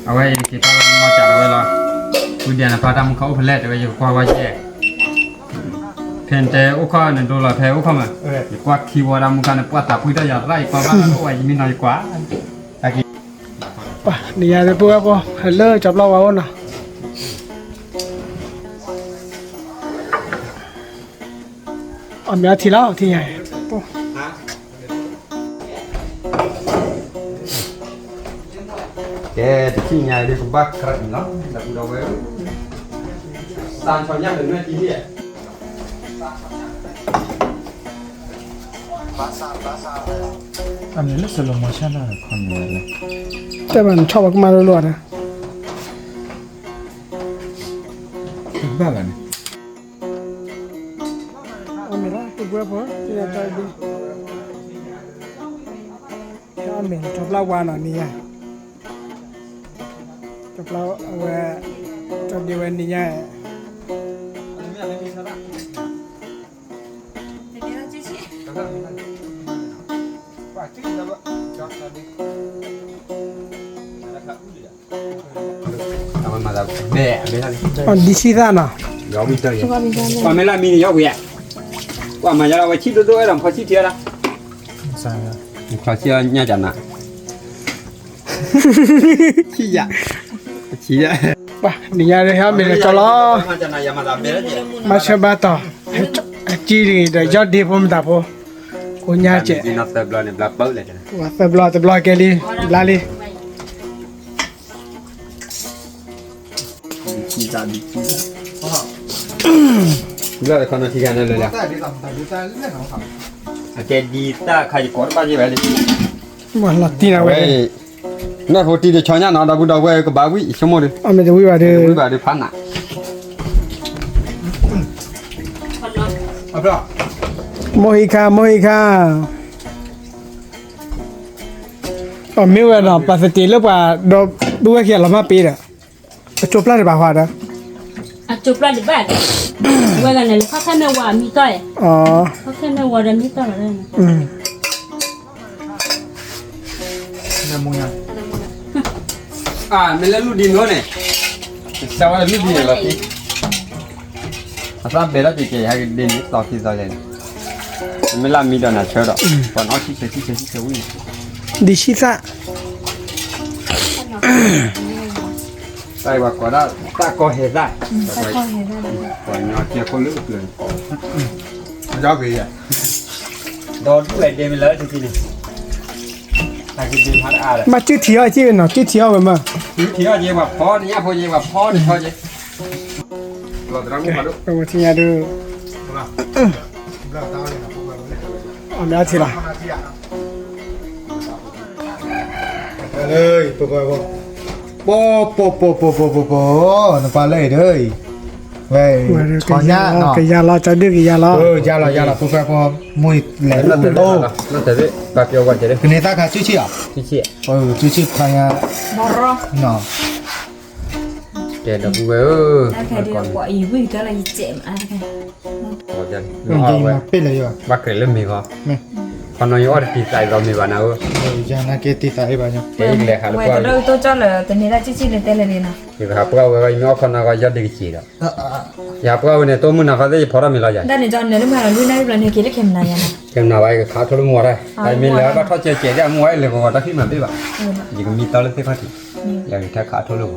အဝဲယက့ၤတၢ်လီၤမီၢ်ကးဒီးဝဲလီၤ. ဝံၤဒ်န့ၣ် ပှၤတၢ်မူခီအိၣ်ဖဲလဲၣ် တဲဝဲ ယကကွၢ်ဝဲယဲၢ်. ဖဲနတဲအိၣ်ခီန့ၣ် ဒိလီၤဖဲအိၣ်ခီမး, ယကွၢ်ခံဝီတၢ်မူခါန့ၣ် ပှၤသးပှံၢ်ထီၣ်ယၤရၣ် ယကွၢ်ဘၣ်အိၣ်ဝဲယမံနီၤယကွၢ်. နံၤညါဒီးပုၢ်ဝဲၢ်ဖိ ဟဲလၢကၠီၤပျီဝါအိၣ်နီၤ. အမ့ၢ်အထံလီၤ ထံညါ ကဲ တထံၣ်ညါဒ်ကဘၣ်ကြၢးလီၤ ဒီပုၢ်ဒီဝဲၢ်ဧၢ, သးဆီညၣ်လၢနွဲၣ်ထံန့ၣ်, အမ့ၢ်လၢ slow motion လၢခီန့ၣ်လဲၣ်, တဲဘၣ်နဆီၣ်ဘၣ်ကမၣ်လိၤလိၤဒီး, တဘၣ်ဘၣ်န့ၣ် အမ့ၢ်လၢ ပုၢ်ဝဲၢ်ဖိ အမ့ၢ်လၢ ကၠီၤပျီဝါနီၤ နံၤညါ, ကၠီၤပျီဝါ ကၠီၤဒ့ဝဲနံၤညါ ဒ်ဆံသၣ်နီၤ, ပှၤမ့ၢ်လၢမံန့ၣ် ယီၤဝံၤဧါ, ပှၤမၤယါလီၤဝဲဆံၣ်ဒိၣ်ဒိၣ်အဲၣ်ဒိးဖီဆံၣ်ထံဝဲဒၣ်, ဖီဆံၣ်ညါကနၤ, ဆံၣ်ယၤ, ဆံၣ်ယၤ, နံၤညါဟဲမ့ၢ်လၢကၠီၤလီၤ, ဘၣ်ဆၢဘၣ်တီၤ, အကံၣ်ဒီးယီၤဒ့ဖိမတၤဖိ, ကိးညါကဲး, သၢဘျီတဘျီကဲလံ, ဘျါလံ. ဘျီတခီနီၤထံဂၤန့ၣ်လၢာ်, အကဲဒ်သၣ်ခါယကိးတဘၣ်ယဲၢ်ဝဲလံ, လီၤတံၢ်နၤဝဲ, နီၢ်ဖိတံၢ်တဆီညါနီၤ ဒီပုၢ်ဒီဝဲၢ်ကဘၣ်ဝံၣ်ဆိကမိၣ်ဒီး, အမ့ၢ်တဝံၣ်ဘၣ်ဒီး, ဝံၣ်ဘၣ်ဒီးဖးနး မိၢ်ဟံးခါ မိၢ်ဟံးခါ, အမ့ၢ်ဝဲဒီး ပှၤသတ့လၢပှၤဒီပုၢ်ဝဲၢ်ခံဂၤလီၤမၢ်ပ့ၤဒီး, အကၠိပျၢ်တဘၣ်ဟီဒီး, အကၠိပျၢ်တဘၣ်, ဝဲဂၤန့ၣ်လၢခီခဲမ့ၢ်ဝါမံတီၢ်, ခီခဲမ့ၢ်ဝါဒီးမံတီၢ်လီၤ, မ့ၢ်လၢလူၢ်ဒံးမ့ၢ်န့ၣ်, ကစၢ်ဝဲလူၢ်ဒံးန့ၣ်လီၤ, အသၣ်ဘဲးထီၣ်ကဲးကဲး ဟဲက့ၤဒ့န့ၣ်သီခံသီလဲၣ်, မ့ၢ်လၢမံဒီးနၤဆၢဒီး, ပှၤနီၣ်ဆံဆံဆံဆံဆံဝံၣ်, ဒ်ဆံသၣ် တၢ်အံၤပှၤကိးဒၣ် တၢ်ကီဟဲသၣ်, ပှၤညီကဲခိၣ်လၢကပျၢၤ, ဒီးဒူၣ်ဝဲဒဲမ့ၢ်လၢထံထံန့ၣ်, ဘၣ်စုထံအီၣ်က့ဝဲနီၤ, စုထံအီၣ်ဝဲမး, စုထံအီၣ်က့ပှၤဖီန့ၣ်ညၣ်ဖိက့ ပှၤဖီန့ၣ်ဖီက့, ပဝဲထံညါဒုး, အမ့ၢ်အထံလီၤ ပပှၤဖိ, ပပှၤ, နပှၤလၢအံၤဒီး, ဝဲ, ကယၤလီၤ ကယၤလီၤ ကယၤလီၤ ကယၤလီၤ ပပှၤဖိ, မူလဲၤလၢတၢ်, ကန့ၢ်သၣ်ခါစုဆံၣ်အီၤ, စုဆံၣ်, စုဆံၣ်ခါညါ, ကဲဒီပုၢ်ဝဲၢ်ဧၢ, ဘၣ်ကြၢးလၢမ့ၢ်ဂီၢ်, ခီနီၤယအီၣ်တတံၤသးအံၤဒီးမ့ၢ်ဘၣ်နၤဧၢ, ယကလဲၤဟးလၢပှၢ်, ယကဟးပှၢ်ဝဲဂီၢ် ယမ့ၢ်အီၣ်ခီနီၤဂီၢ် ယီၢ်ဒ့ကစံးဒီး, ယဟးပှၢ်ဝဲန့ၣ် တိၢ်မုၢ်နၤခီသ့ၣ် ယဖီထီၣ်မ့ၢ်လီၤယၤ, ခဲမနၤဝဲ ယကခးထိၣ်လၢမူဝဲဒၣ်, မ့ၢ်လဲၤဘၣ်ထီၣ်ကဲးကဲးအမူဝဲလၢဂီၤဂီၤတၢ်ဃံမၤဘ့ၣ်ဘၣ်, ယကမံတီလၢသ့ၣ်ခီၣ်ထံး, ယကထၢခးထိၣ်လၢဂီၤ,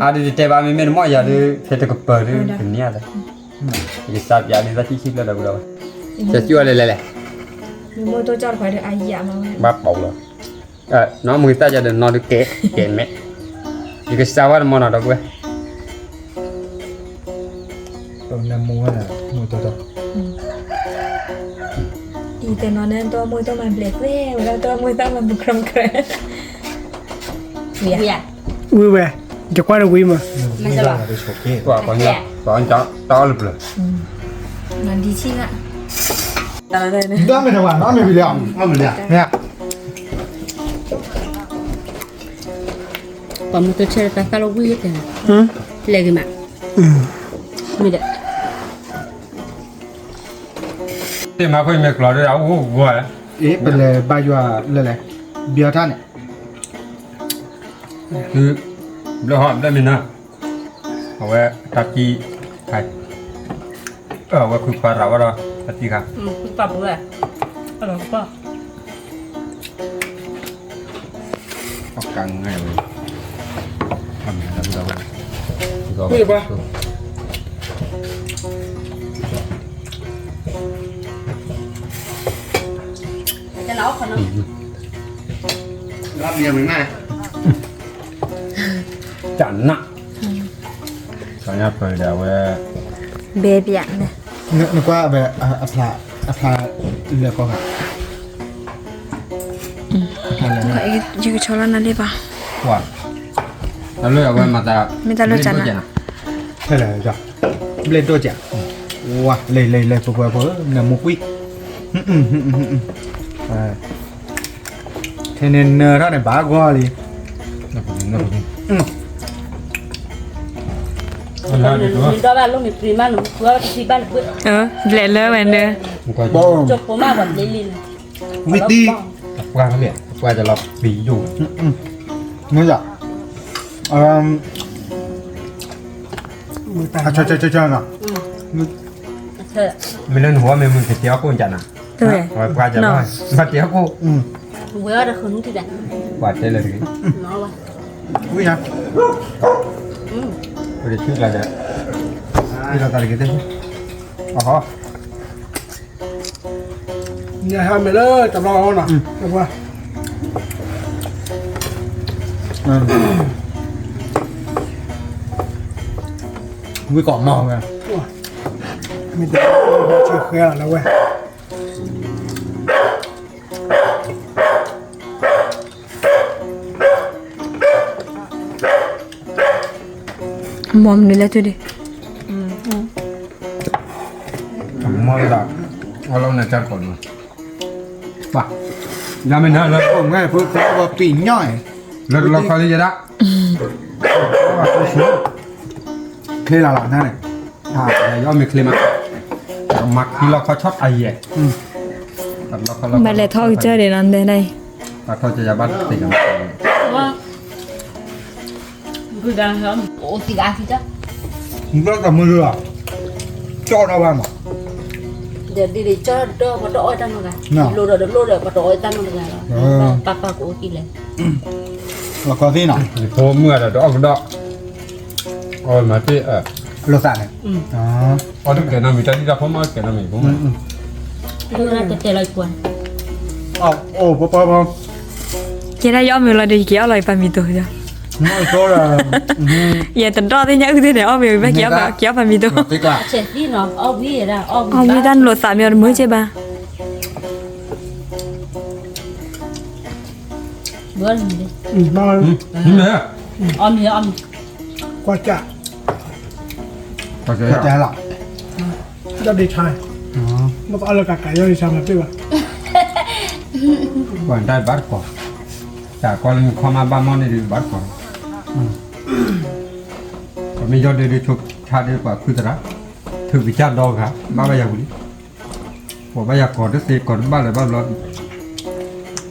အါဒ်တတဲဘၣ်မ့မ့ၢ်တမ့ၢ်ယၤဒုး ဖဲတကပၤဒုး ကန့ၢ်လၢ, ယကစးပျးန့ၢ်သးဆံးဆံးဖျၢၣ်ဒီးပူၤဒီး, ကၠီကၠူအီၤလဲၤလဲၤလဲၤ, ဘၣ်ပိာ်လီၤ, နီၢ်မုၢ်သၣ်ကၠီဒီးနီၢ်ဒုးကဲးကဲးမဲး, ယကစးဝဲတမီၤနီၤဒီပုၢ်ဝဲၢ် နမူဝဲဒၣ်, မူတီတီ, အံၤတနီၤန့ၣ် တမူတမၤဘျဲးသ့ၣ်ဝဲဒၣ် တမူတမၤမူကြၢးကြၢး, ဝံၤဝဲ, ယကွၢ်တဝံၤမး, ပှၤကညီ, ပှၤကညီတၢ်အီၣ်လၢပျၢၤ, ဒ်ဆံၣ်လၢ, ဒ်မ့ၢ်တဝၤနီတမံၤလံ, မ့ၢ် ပှၤမူတဆဲးတၢ်သၣ်လၢဝံၣ်တ, လဲၤဂ့ၤမး, မ့ၢ်ဒီး, တမၤခိၣ်မ့ၢ်ကျီၤဒီး အအိၣ်ဂီၤလၢ အ့ ပလဲၤဘါယွၤလၢလဲၣ်, ဘံအီထါန့ၣ်, ဘျၢဟီၣ်ဘျၢမ့ၢ်နၢ, အဝဲတၢ်တံ, အဝဲခုခွါရၤဝဲဒီးတၢ်တံခါ, တၢ်နး, သ့ၣ်ညါပၢၤဒၣ်ဝဲ, ဘဲပၠး, နကွၢ်ဝဲ, အဖျါ, အဖျါလဲၤကီၢ်ဂၤ, ယကဆီလီၤနၤလံဘၣ်, တၢ်လၢအဝဲမၤသး, မ့ၢ်တၢ်လၢကနၤ, ဖဲလဲၣ်, ဘျဲၣ်ဒိၣ်ကၠး, ဝါ, လဲၤလဲၤလဲၤ ပှၤပှၤဖိ, နမိၢ်ကွံ, ထဲန့ၣ်နၢထီၣ်န့ၣ် ဘၣ်ဂီၢ်လံ, ဘျဲၣ်လၢဝဲန့ၣ်, ဝံၤတံၢ်, ပှၤကလီၤပံၤယိၣ်, မ့ၢ်လၢနဟိမ့ၢ်မုၢ်ကတဲအီၣ်ကိၣ်ကနၤ, ပှၤကတဲအီၣ်ကိၣ်, ပှၤတဲလၢတဂ့ၤ, ဝံၤညါ, ဝံၤဒီး, အဟီ ညါဟါမ့ၢ်လၢတဘျီအီၤနီၤ, ဝံၤကီးမီၢ်ဝဲ, မ့ၢ်တဘျီအီၤဆၢဃဲလီၤလၢဝဲ, မီၢ်မနုၤလဲၣ်တုၤဒံး, မီၢ်ဒၣ်, အလီၤနၤကၢ်တကိးဒံး, ပၢ်, ယမ့ၢ်နၤလၢ, ပံၤညီ, လၢတလီၤခီလံယဒၣ်, ချ့လီၤလီၤနၤန့ၣ်, ယအီၣ်မ့ၤချ့မး, မၤခံလီၤခီဆီၣ်အယဲၢ်, မ့ၢ်လဲၤထီၣ်ကစၢၢ်ဒံးနီၤ တဲဒၣ်အံၤ, ဘၣ်ထီၣ်ကစၢၢ်ယၤဘၣ်သ့ၣ်ညါ, အိၣ်သံဂၤသံတၢ်, နဘၣ်ကမုာ်လၢ, ကၠီၣ်ထီၣ်ဘၣ်မး, ဒီးဒ်န့ၣ်ကၠီၣ်ဒီးပတအီၣ်တၢ်နီတဂၤ, လိၣ်ဒီးတလိၣ်ဒီးပတအီၣ်တၢ်နီတဂၤလီၤ, ပၢ်ပၢ်ကအိၣ်သံလဲၣ်, လီၤခီသ့ၣ်နီၤ, ဖိမုၣ်ဒီးတအီၣ်ကဒီး, အီၣ်မၤတ့ၢ်, လိာ်သးန့ၣ်, အီၣ်တကဲနီတမံၤ တၢ်ဒ်တၢ်ဖိမုၣ်တကဲနီတမံၤဖိမုၣ်, တဲလီၤကွၢ်, အိၣ်ပပပ ကဲဒၣ်ယအီၣ်မ့ၤလီၤဒီး ယက့ၤအီၣ်လီၤယပာ်မံၤတိၤ, ယတဒီၣ်သ့ၣ်ညါအုၣ်သ့ၣ်န့ၣ် အီၣ်မ့ၤဝံၤဘၣ် က့ၤအီၣ်ပာ်မံၤတိၤ, အီၣ်ဝံၤတၢ်နလိာ်သးမ့ၢ်အီၤတမုာ်က့ဘၣ်, ကွၢ်ကၢ်, ကွၢ်ကၢ်လီၤ, ဒီးဒ့ဆါ, မ့ၢ်ကအီၣ်လၢကးကးယီၤဒ့ဆါမၤတ့ၢ်ဘၣ်, ကွၢ်တၢ်ဘၣ်တကိး, တၢ်ကွၢ်လၢနခီမးဘၣ်မီၢ်န့ၣ်ဒုးဘၣ်တကိး, ပမ့ၢ်ယီၢ်ဒုးဒုးဆိကါဒုးပှၤခုသရၣ်, ထုးကစၢ်ဒီဂၤ ဘၣ်ဘၣ်ယၤဝံၤလံ, ပှၤဘၣ်ယၤကီးတသ့ကီးတဘၣ်လၢၤဘၣ်ဘျီ,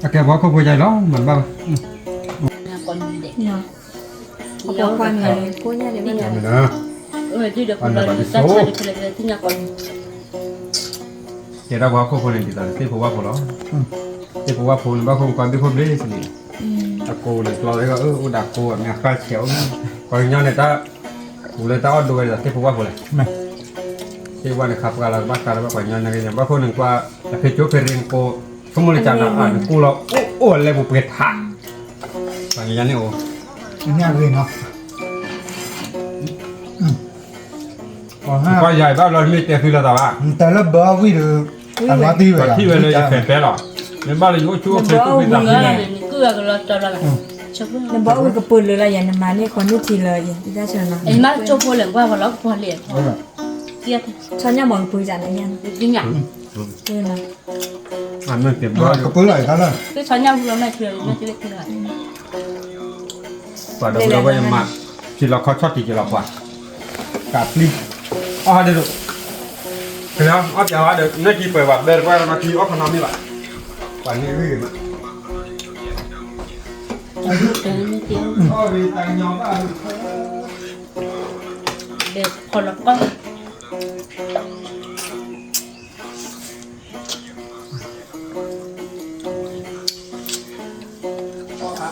အကဲပှၤဟီၣ်ခိၣ်ဖိယါအံၤလီၤ မၤတဘၣ်ဘၣ်, အပှၤကွၢ်န့ၣ် ကိးညါန့ၣ်မ့ၢ်, ကဲဒၣ်ပှၤဟီၣ်ခိၣ်ဖိန့ၣ် ဒ်သိးလၢသ့ၣ်ဖိဝၣ်ဖိလီၤ, သ့ၣ်ဖိဝၣ်ဖိန့ၣ် ဘၣ်ခိၣ်ပကွၢ်ဘ့ၣ်ခိၣ်ဘ့ၣ်စ့ၢ်ကီး, အကိးန့ၣ်ကျီလၢအိၣ်ဒၣ်ကိးအမ့ၢ်ဃၣ်ဆဲးအိၣ်, ပှၤကညီန့ၣ်တၢ်, ပူၤလၢတၢ်အီၣ်ဒိဝဲဒၣ်သ့ၣ်ဖိဝၣ်ဖိလဲၣ်, သ့ၣ်ဝၣ်န့ၣ်ခါပှၤလၢဘၣ်ဃးလၢဘၣ်ပှၤကညီန့ၣ် ဘၣ်ခိၣ်န့ၣ်ကွၢ်, အဖဲကၠိဖဲရ့နကိး, ဆိကမိၣ်လၢကနၤအါနကိးလီၤ, အိၣ်အိၣ်လဲၤပူၤပှဲၤထး, ပှၤကညီန့ၣ်အိၣ်, ညၣ်ဂ့ၤနီၤ ပှၤယၤဘၣ်ဘျီမ့ၢ်တဲသုလီၤသးဘၣ်, တၢ်လၢဘၢအီၣ်ဝံၣ်ဒီး, အလီၤတံၢ်ဝဲ, ပှၤထံၣ်ဝဲလၢယဖဲဖဲလီၤ, မ့ၢ်ဘၣ်လၢယအိၣ်ဆူၣ်အိၣ်ချ့သူၣ်ဖှံသးဖှံန့ၣ်, နဘၣ်အိၣ်ဝံၣ်ကပၢၤလၢာ်လီၤယၤ နမၤန့ၢ်ဃီန့ၢ်ထံလၢာ်ယၤ, ယတၢ်ဆၢနီၤ, ဆီညၣ်မီၤကပၢၤယၤန့ၣ်, ပှၤဒီးပှၤယမၤ, ထံလီၤခီဆီၣ်တံၢ်က့ၤလီၤပှၤ, ကးပျံၤ, အီၣ်ဟးဒ့ဒိၣ်, ကလၢအီၣ်ပျးဝဲဒီး နၢ်ကံပှဲၤဘၣ် ဘဲတပှဲၤဒီးမၤထံအီၣ်ခီနီမ့ၢ်ဘၣ်, ပှၤန့ၣ်ဝံၤမး,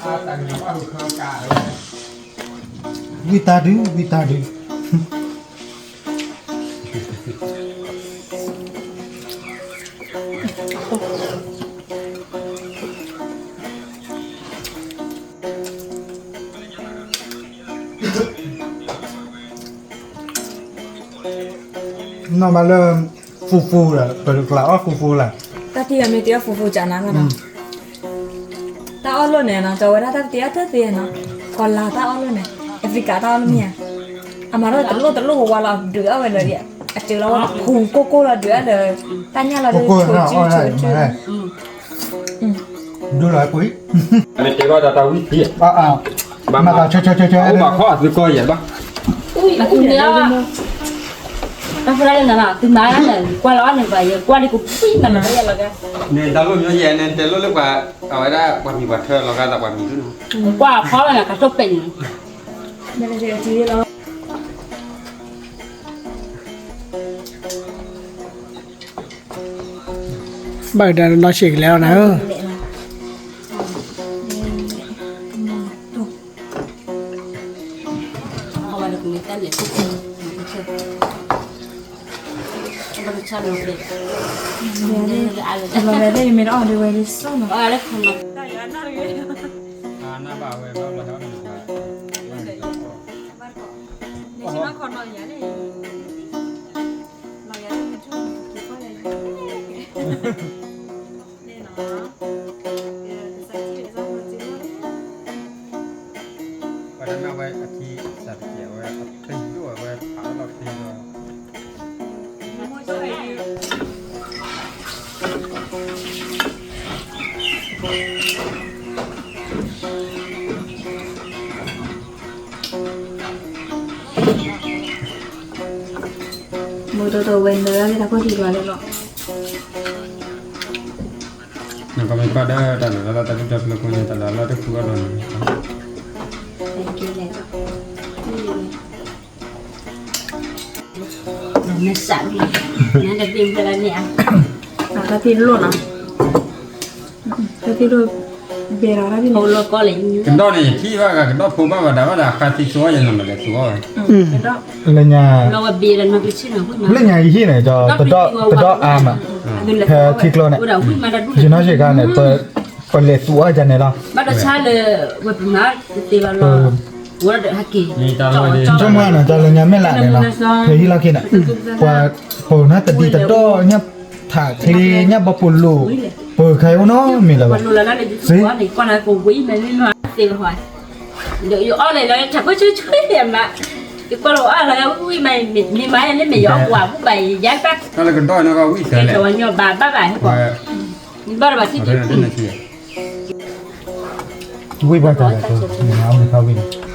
တၢ်န့ၣ်တၢ်, ဒီးဖီလီၤကီၢ်, ဝံတၢ်ဒုး ဝံတၢ်ဒုး နီၢ်မးလၢ ဖူဖူလၢ ပကကျးအီၣ်ဖူဖူလၢ တၢ်တံၢ်အမ့ၢ်တ့အီၣ်ဖူဖူကနၤနီၤနီၤ, တၢ်အီၣ်လိၣ်န့ၣ်နီၤ ကဝဲဒၣ်တၢ်တ့အီၣ်တသ့နီၤ, ကီၤလၤတၢ်အီၣ်လိၣ်န့ၣ်, အဖရံကၤတၢ်အီၣ်လိၣ်မ့ၢ်ဧါ, အမၤထီၣ်တလိၣ်တလိၣ်ဝါလီၤ ဒုးအီၣ်ဝဲလၢ အစၢလီၤဝဲ ဖူကိၢ်ကိၢ်လီၤ ဒုးအီၣ်လၢ တၢ်ညၣ်လီၤ ကိၢ်ကိၢ် ဒိၣ်လီၤကွံာ်, မ့ၢ်တဲဘၣ်ဒီးတၢ်ဝံၣ်သံ, မ့ၢ်ဘၣ်ခီအသုကီၢ်ယဲၢ်ဘၣ်, တၢ်ဖျါလၢနၤ သုမၤလၢကွၢ်လီၤအီၣ်န့ၣ် ပှၤယဲၢ်ကွၢ်လံကပှံၢ်မးလီၤလီၤ, န့ၣ်တၢ်လိၣ်မ့ၢ်ယဲၢ်န့ၣ် တဲလိၣ်လၢပှၤ အဝဲဒၣ်ပှၤမံၤပှၤထၢလီၤဂာ်သးပှၤမံၤဒၣ်န့ၣ်, ကွၢ်ဖီလီၤနၤကတိၢ်ပဲာ်န့ၣ် ဘၣ်ကဒါနီၢ်ဆံးကလဲၤလီၤနၤဧၢ, လီၤဝဲသ့ၣ်မ့ၢ်တအီၣ်ဒ်ဝဲဒ်သိးနီၤ, ပှၤတနာ်ဝဲအခံစးတကဲးဝဲ အပ့ၤဒိၣ်ဝဲဖးလီၤသ့လီၤ, မ့ၢ်တတီဝဲနၢၤလၢတၢ်ခိၣ်ထံးလီၤလၢလီၤ. နကမ့ၢ်ပာ်ဒီးတၢ်လီၤလၢတၢ်ဒူၣ်တၢ်ဖျၢၣ်ခိၣ်န့ၣ် တၢ်လီၤလၢတဃုအီၣ်ဒီးန့ၣ် မ့ၢ်စးန့ၣ် တၢ်သ့ၣ်လိၣ်နီၤ တၢ်သ့ၣ်လိၣ်ဘဲလီၤတၢ်သ့ၣ် ကဒီးန့ၣ် ယထံၣ်ဘၣ်ဂၤကဒီးဖိဘၣ်ဝဲဒၣ်ဘၣ်ဒီး ဃါသံသိအီၣ်ယၤန့ၣ်မးဒီးသိအီၣ်ဝဲ လၢညါ လၢညါယဟံၣ်န့ၣ် တဒီးအါမး ဖဲထံကျိန့ၣ် ယနီၢ်ဆံးခါန့ၣ် ပလဲၤသူအီၣ်ယၤန့ၣ်လီၤ ဘၣ်တဆါလၢ ဝဲပမၤတသ့ဘၣ်လီၤ ဝဲဒၣ်ဟဲက့ၤ ဆိကမိၣ်န့ၣ် တၢ်လၢညါမဲာ်လးန့ၣ်လီၤ ဖဲဟံၣ်လီၢ်ခံန့ၣ် ပှၤပိာ်နါတဒံတဒီၣ်ညၣ်ထးချ့ညၣ်ဘီပူၤလူၤ ပှၤခါအံၤအိၣ်နီတမံၤလၢၤဘၣ် သ့ ယအီၣ်လဲၤလီၤ ထးခိၣ်ဆူၣ်ဆူၣ်ယမး ယကွၢ်လီၤအီၣ်လီၤ ယဝံၣ်မး မ့ၢ်မၤယၤလၢမ့ၢ်ယအီၣ်ပှၤ ဘူၣ်ဘၣ်ယၤတၢ် တၢ်လၢကဒီးနီၢ်ကီၢ်ဝံၣ်စဲးလဲၣ် ကဲထီၣ်ဝဲညီဘၣ်ဘၣ်ဘၣ်ဟဲပှၤ ဘၣ်ဒီးဘၣ်ထံၣ်ထံၣ် ဝံၣ်ဘၣ်တၢ်လဲၣ်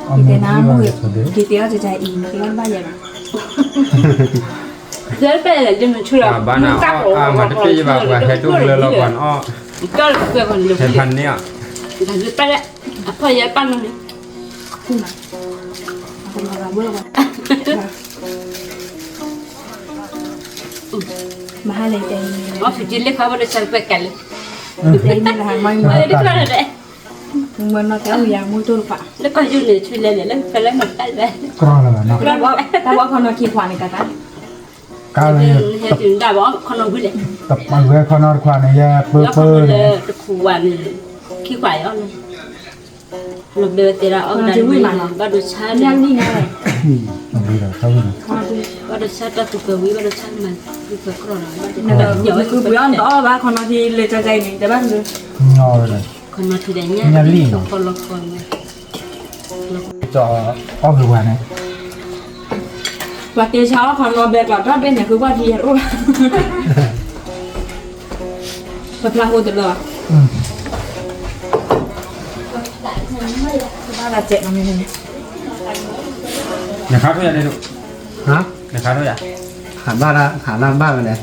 အမ့ၢ်ခါဝံၣ်န့ၣ် အမ့ၢ်ဝံၣ်ဘၣ်တၢ်လဲၣ် ဘၣ်နၤအီၣ်အါမးတပ့ၢ်ဘၣ် ပှၤဟဲဒိၣ်ကျၢၤလီၤပှၤနအီၣ် ဟဲဖးန့ၢ်အီၤ အဖီယဲပာ်နီၢ်န့ၣ် မၤဟါလဲၣ်တဲ မၤဟါလဲၣ်တဲ မၤနီၢ်တဲအီၣ်ယၤမူတိၢ်တဖၣ် လၢကီၢ်ယူၢ်န့ၣ် ဆူလဲၣ်န့ၣ် လၢဖဲလဲၣ်မၤတၢ်လဲၣ် တၢ်ဘီခီနီၢ်ခံခွါန့ၣ်ကသး ကါလၢ တပာ်ဝဲခီနီၢ်တခွါန့ၣ် ယပၢပၢန့ၣ် တခူဝါန့ၣ် ခံခွါအီၣ်လၢ လီၤဘဲဝဲသဲဒၣ်အီၣ်ကဒါဝံၣ်မး ဘၣ်ဒိဆါလံ ဘၣ်ဒိဆါတၢ်သူပှဲၤဝံၤ ဘၣ်ဒိဆါမၤသူပှဲၤကြီလီၤ နတဘၣ်ခီနီၢ်ထံလၢကၢကၢအံၤန့ၣ် တဘၣ် ခီနီၢ်ထံဒီးညၣ်လံ ခီလီခီ ကၠီအီၣ်ဂ့ၤဝဲန့ၣ် ပှၤက့ၤဆါအီၣ်ခီနီၢ်ဘဲကျီးထီၣ်ဘဲန့ၣ် ဃုကွၢ်ထံယဲၢ်တအိၣ်ဘၣ် ပဖျါဟိတလီၤ ဘၣ်လၢစဲးမ့ၢ်န့ၣ် နခါထိၣ်ယၤန့ၣ်ဒိၣ် နခါထိၣ်ယၤ ဟးဘၣ်လၢ ဟးလၢဘၣ်ဝဲလဲၣ်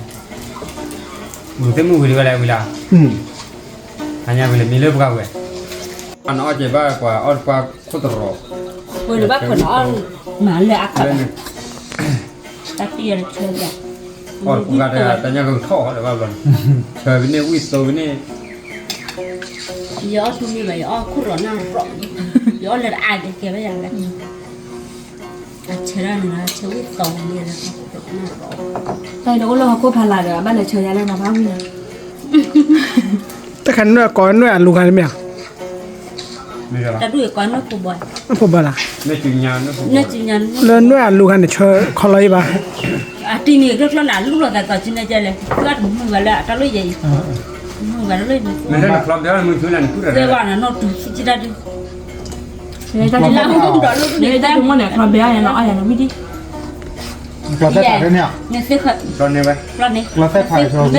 မုၢ်သ့ၣ်မုၢ်ဝံၤတဝဲလဲၣ်ဝံၤလၢ, ဟါညါဝံၤလၢမ့ၢ်လၢပှၤဝဲ, အနီၢ်အီၣ်ကဲဘၣ်ပှၤအီၣ်တပှၢ်ခိၣ်တရီၤ, ဝဲဘၣ်ခိၣ်နီၤအီၣ်, မၤလၢအကလီၤ, တၢ်တံၢ်အီၤတဆၢ, အီၣ်တပှၢ်တၢ်ညါကထီၣ်လၢဘၣ်ဘျီ, ဆၢဖဲန့ၣ်ဝံၣ်သိဖဲန့ၣ်, ယအီၣ်ဆူမ့ၢ်ဘၣ် ယအီၣ်ခိၣ်ရီၤနၢ်ရီၤ, ယအီၣ်လၢတအါကဲကဲဘၣ်ယၤလၢ အဆၢဒၣ်န့ၣ်လီၤ ဆၢဝံၣ်သီန့ၣ်လီၤ, တၢ်အံၤတအိၣ်လၢဟီၣ်ခိၣ်ဖးလၢ်ဒီး အဘၣ်လဲၤဆၢယၤလၢနီၤဖးဝံၣ်နီၤ, တၢ်ခါနွဲၣ်ကိးနွဲၣ်အလူၤခါန့ၣ်မ့ၢ်ဧါ, တၢ်ဒူၣ်အံၤကိးနွဲၣ်ဖိဘီ, နဖိဘီလီၤ, လၢနွဲၣ်အလူၤခါန့ၣ် ဆၢခီလီၤအံၤဘၣ်, အတံၤန့ၣ် ကျိချီလၢအလူလီၤသးကီးကန့ၣ်ကဲလဲၣ် ကျၢတမုာ်ဘၣ်လၢအတၢ်လိၣ်ယဲအံၤ, မုာ်ဘၣ်တၢ်လိၣ်န့ၣ်, သ့ဝဲနီၢ်တူၤစံတၢ်ဒုး တၢ်မ့ၢ်တၢ်မ့ၢ်န့ၣ် ကျီဘဲအါယၤနီၤ အါယၤနီၤ ဝံၣ်ဒံး, ကျီသဲဖးန့ၣ်, ကျီသဲဖးလၢ, ကျီန့ၣ်ဘၣ်သးလၢ, ဘၣ်ကျီဒီး,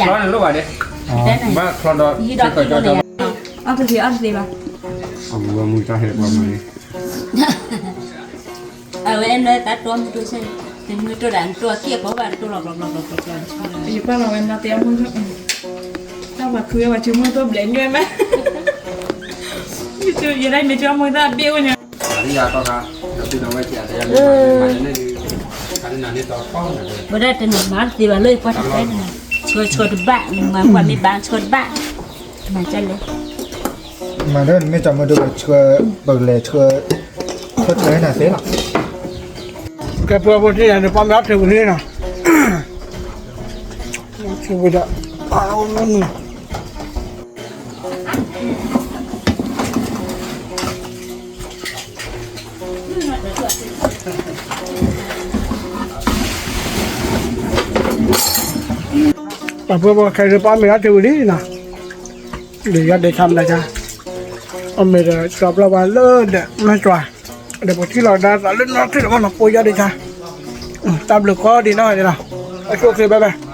ယံၤဒီးကျီန့ၣ်, အီၣ်တသ့အီၣ်တသ့ဘၣ်, အမုၢ်တၢ်ဟဲပှၤမၤန့ၣ်, အဝဲနတၢ်တိၢ်မုၢ်တိၢ်ဆဲ, မုၢ်တိၢ်ဒၣ်နတိၢ်အက့ၢ်အဂီၤဘၣ်တိၢ်လီၤဘျီဘျီဘျီဘျီ, ယပာ်လီၤဝဲနီၢ်သ့အမုၢ်, တၢ်ပှၤခုဝဲပှၤဆိကမိၣ်တိၢ်ဘျဲးညွဲမး, ယဒၣ်မ့ၢ်ဆိကမိၣ်တၢ်ဘ့ၣ်ဝဲန့ၣ်, ဝဲဒၣ်တနၤမၤတသ့ဘၣ်လၢယပှၤတတဲန့ၣ်, ဆှၢဆှၢတဘၣ်, မၤကွၢ်မ့ၢ်ဘၣ်ဆှၢတဘၣ်, မၤကလဲၣ်, မၤဒီးနမ့ၢ်တမုာ်ဒိၣ်ပဆှၢ, ပကလဲၤဆှၢ, ဆှၢထၢနၤသ့လီၤ, ကဲပှၤဖိထံၣ်ယၤန့ၣ် ပှၤမ့ၢ်အီၣ်ထုးပူၤန့ၣ်နီၤ, ထုးပူၤဒီး, ပှၤဖိဖိခဲအံၤ ပှၤမ့ၢ်အီၣ်ထုးပူၤလံနီၤ, ဒီးယီၢ်ဒ့ဆါမနုၤ, အမ့ၢ်ဒီးကၠီပျီပှၤလၢဒီးမ့ၢ်ကၠီ, ဒီးပထံၣ်လီၤဒါသးလၢနီၢ်ထံၣ်လီၤဘၣ်နီၤ ပှၤယီၢ်ဒ့ဆါ, တၢ်ဘျုးကိးဒံးနီၤ, အဆိၣ်ချ့ဘၣ်ဘၣ်